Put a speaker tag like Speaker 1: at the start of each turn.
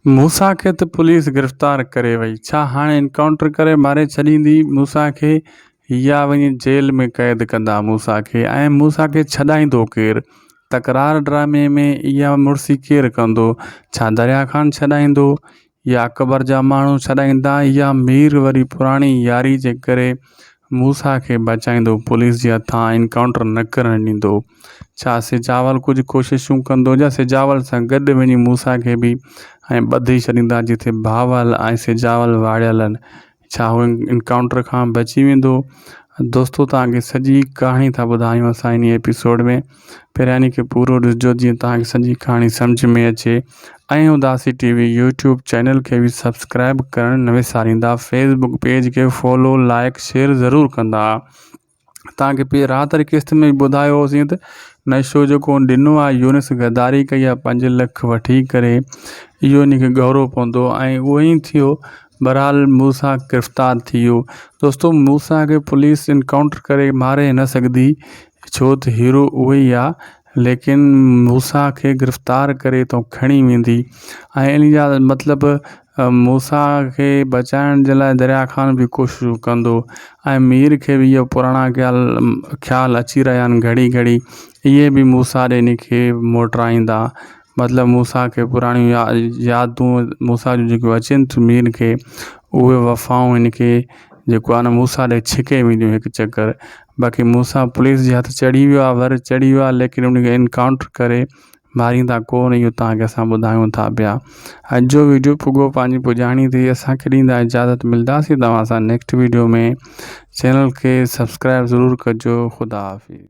Speaker 1: موسيٰ کي ته پوليس گرفتار ڪري وئي، ڇا هاڻي انڪائونٽر ڪري ماري ڇڏيندي موسيٰ کي يا وڃي جيل ۾ قيد ڪندا موسيٰ کي ۽ موسيٰ کي ڇڏائيندو ڪير؟ تڪرار ڊرامي ۾ اها مڙسي ڪير ڪندو؟ ڇا دريا خان ڇڏائيندو يا اڪبر جا ماڻهو ڇڏائيندا يا مير وري پراڻي ياري جي ڪري موسيٰ کي بچائيندو پوليس جي هٿان انڪائونٽر نه ڪرڻ ڏيندو. ڇا سجاول ڪجهه ڪوششون ڪندو يا سجاول سان گڏ وڃي موسيٰ کي به ائين ٻڌي ڇڏيندا جتي بهاول ۽ سجاول واڙيل آهن. ڇا هو انڪائونٽر کان بچي ويندو؟ دوستو توهان کي سڄي ڪهاڻي ٿا ٻڌايون اسان انهي ايپيسوڊ ۾ پهريان انهي کي پورو ڏسجو جيئن توهان کي سڄي ڪهاڻي سمجهه ۾ اچي ۽ Udasi T V YouTube channel کي به سبسڪرائب ڪرڻ نه وساريندا فيس بڪ پيج کي فالو لائڪ شيئر ضرور ڪندا توهان کي پي رات واري قسط ۾ ٻڌايو هوسين ته نشو جيڪو ڏنو آهي يونس غداري ڪئي آهي پنج لک وٺي ڪري اهو ان کي ڳورو پوندو ۽ اهو ئي ٿيو بھرحال موسيٰ گرفتار ٿي ويو. دوستو موسيٰ کي پوليس انڪائونٽر ڪري ماري نه سگھندي ڇو ته ھيرو اھو ئي آ ليڪن موسيٰ کي گرفتار ڪري اتان کڻي ويندي ۽ ان جا مطلب موسيٰ کي بچائڻ جي لاء دريا خان به ڪوششون ڪندو ۽ مير کي به اهي پراڻا خيال اچي رهيا آهن گھڙي گھڙي اهي به موسيٰ ڏي ان کي موٽرائيندا مطلب موسيٰ کي پراڻيون يادون موسيٰ جون جيڪيون اچن ٿيون مير کي اهي وفائون هن کي جيڪو آهي نه موسيٰ ڏي ڇڪي وينديون هڪ چڪر باقي موسيٰ پوليس جي هٿ چڙهي ويو آهي ور چڙهي ويو آهي ليڪن ان کي انڪائونٽر ڪري ماريندا ڪو نه اهو توهان کي اسان ٻڌايون ٿا پيا اڄ جو ويڊيو پڳو پنهنجي پڄاڻي تي اسان کي ڏيندا اجازت ملداسين توهان سان نيڪسٽ ويڊيو ۾ چينل کي سبسڪرائب ضرور ڪجو خدا حافظ.